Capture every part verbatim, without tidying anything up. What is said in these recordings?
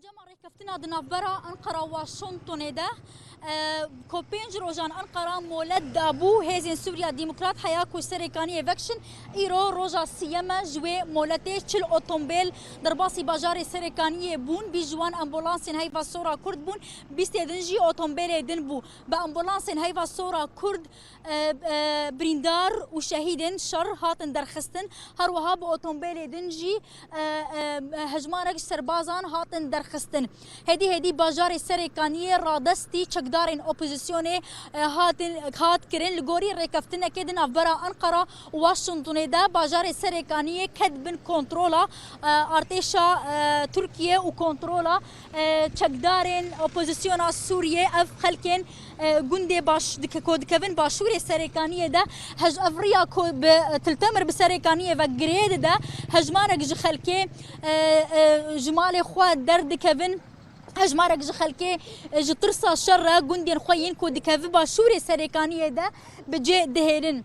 Encama rêkeftina di navbera Ankara û Washingtonê de, e, ku pênc rojan Ankara molet dabû hêzên Sûriya Demokrat heya ku serekaniyê vekişin, îro roja siyem e ji wê moletê. Çil otombêl derbasî bajarê serekaniyê bûn, bîst ji wan ambulansên heyva sora Kurd bûn, bîstê din jî otombêlê din bû. Bi ambulansên heyva sora Kurd, e, e, birîndar û şehîdên şer hatin derxistin. Her wiha bi otombêlê din jî, e, e, hejmarek ji serbazan hatin derxistin. Hêdî hêdî bajarê Serêkaniyê radestî çekdarên opozisyonê, e, hatin, hat kirin. Li gorî rêkeftinekê di navbera Ankara û Washingtonê de bajarê Serêkaniyê ket bin kontrola, e, artêşa, e, Tirkiye û kontrola, e, çekdarên opozisyona Sûriyê. Ev xelkên, e, gundê baş dike-, ku dikevin başûrê Serêkaniyê de, hej-, ev riya ku bi, e, Til Temir bi Serêkaniyê ve girê dide, hejmarek ji xelkê, e, e, ji malê xwe derdikevin, hejmarek ji xelkê, e, ji tirsa şer re gundên xwe yên ku dikevin başûrê Serêkaniyê de bi cê dihêlin.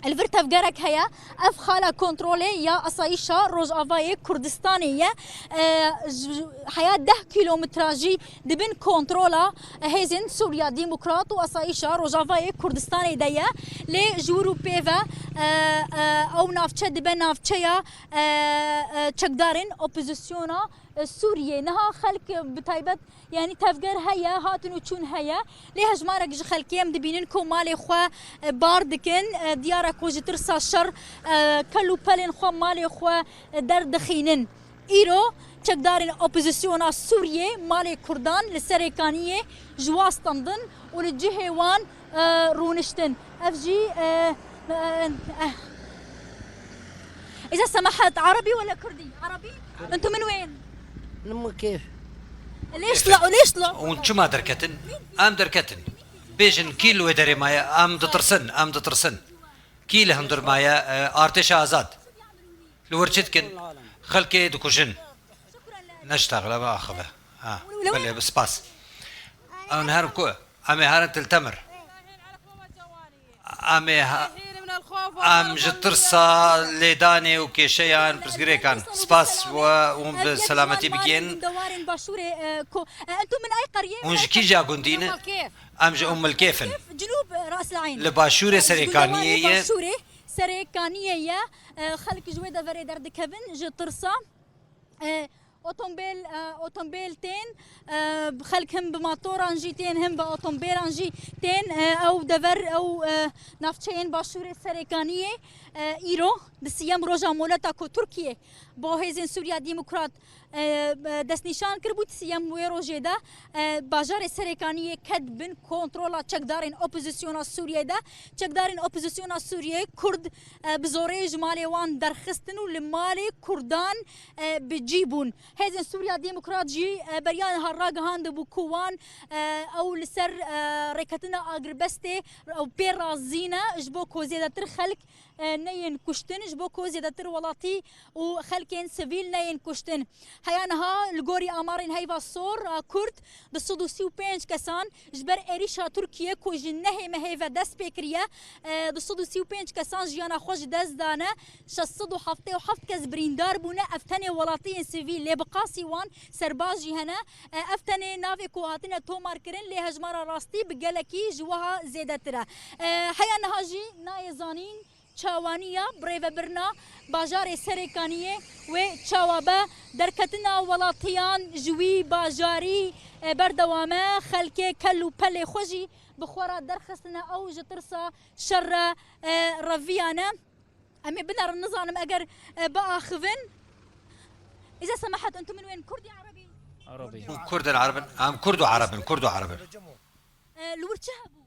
Li vir tevgerek heye, ev xala kontrolê ya Asayîşa Rojavayê Kurdistanê ye. E, ji, heya deh kîlometra jî di bin kontrola hêzên Sûriya Demokrat û Asayîşa Rojavayê Kurdistanê de ye. Lê ji wir û pê ve, e, e, ew navçe dibe navçeya, e, e, çekdarên opozisyona, e, Sûriyê. Niha xelk, e, bi taybet, yanî tevger heye, hatin û çûn heye. Lê hejmarek ji xelkê em dibînin ku malê xwe, e, bar dikin. E, diyar e ku ji tirsa şer, e, kel û pelên xwe, malê xwe, e, derdixînin. Îro çekdarên opozisyona Sûriyê malê Kurdan li Serêkaniyê ji wa standin û li cihê wan, e, rûniştin. Ev jî, e, e, e, Îza semahet, Arabî wala Kurdî? Arabî? Entum min wên? Min kêf. Lêş la, lêş la. Hûn çima derketin? Em derketin. Bêjin kî li wê derê maye? Em ditirsin, em ditirsin. Kî li hundir maye? E, artêşa azad. Li wir çi dikin? Xelkê dikujin. Neştaxile ve axive. Ha, belê, bi spas. Ew herin ku? Em ê herin Til Temir. Em ê ha-, em ji tirsa lêdanê û kêşeyan pirsgirêkan. Spas we hûn bi selametî bigihên. Hûn ji kîja gundî ne? Em ji Ummulkêf in. Li başûrê Serêkaniyê ye. Serêkaniyê ye. E, xelk ji wê deverê derdikevin ji tirsa. E, otombêl, e, otombêl tên, e, xelk him bi matoran jî tên, him bi otombêlan jî tên. E, ew dever, ew, e, navçeyên başûrê Serêkaniyê, e, îro di siyem roja moleta ku Tirkiye bo hêzên Sûriya Demokrat, e, e, destnîşan kiribû, di siyem wê rojê de, e, bajarê Serêkaniyê ket bin kontrola çekdarên opozisyona Sûriyê de. Çekdarên opozisyona Sûriyê Kurd, e, bi zorê ji malê wan derxistin û li malê Kurdan, e, bi cî bûn. Hêzên Sûriya Demokrat jî, e, beriya niha ragihandibû ku wan, e, ew li ser, e, rêketina agirbestê ew pê razî ne, ji bo ku zêdetir xelk, e, neyên kuştin, ji bo ku zêdetir welatî û xelkên sivîl neyên kuştin. Heya niha li gorî amarên Heyva Sor a Kurd, du sed û sî û pênc kesan ji ber êrîşa Tirkiye ku ji nehê mehê ve dest pê kiriye, e, du sed û sî û pênc kesan jiyana xwe ji dest dane, şeş sed û heftê û heft kes birîndar bûne. Ev tenê welatiyên sivîl, lê bi qasî wan serbaz jî hene. E, ev tenê navê ku hatine tomar kirin, lê hejmara rastî bi gelekî ji wiha zêdetir e. E, heya niha jî nayê zanîn çawaniya birêvebirina bajarê Serêkaniyê wê çawa be, derketina welatiyan ji wî bajarî, e, berdewam e. Xelkê kel û pelê xwe jî bi xwe re derxistine, ew ji tirsa şer re, e, reviyane. Em ê binerin, nizanim eger, e, biaxivin. Îza semahet, entum min wên Kurdî, Erebî? Erebî. Kurd in, Ereb in? Em Kurd û Ereb in, Kurd û Ereb in. E, li wir çi hebû?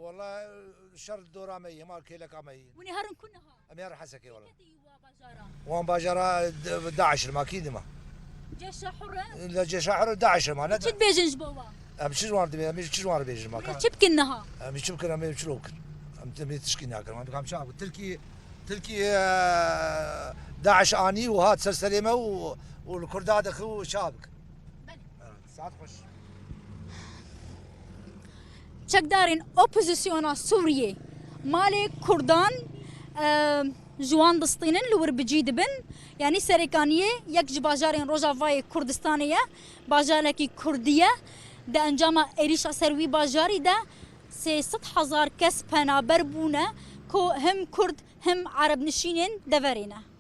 Wala şer dora me yî, hema kêleka me yî. Hûn ê herin ku niha? Em ê herin Hesekê wala. Çi ketî wa bajara? Wan bajara d-, DAIŞ li ma kî dima? Ceşa Hurre? Li Ceşa Hurre DAIŞ li ma ne? Çi dibêjin ji bo wa? Em çi ji wan dibê-, em ê çi ji wan re bêjin ma? Em ê çi bikin niha? Em ê çi bikin, em ê çilo bikin. Em, em ê tişkî nakin. Em dikam çawa ku Tirkî, Tirkî, e, DAIŞ anî û hat ser serê me û, û li Kurda dixi û çawa bikin. Belê. Saet xweş. Çekdarên opozisyona Sûriyê malê Kurdan, e, Ji wan distînin li wir bi cî dibin. Yanî Serêkaniyê yek ji bajarên Rojavayê Kurdistanê ye. Bajarekî Kurdî ye. Di encama êrîşa ser wî bajarî de sê sed hezar kes penaber bûne ku him Kurd him Erebnişînên deverê ne.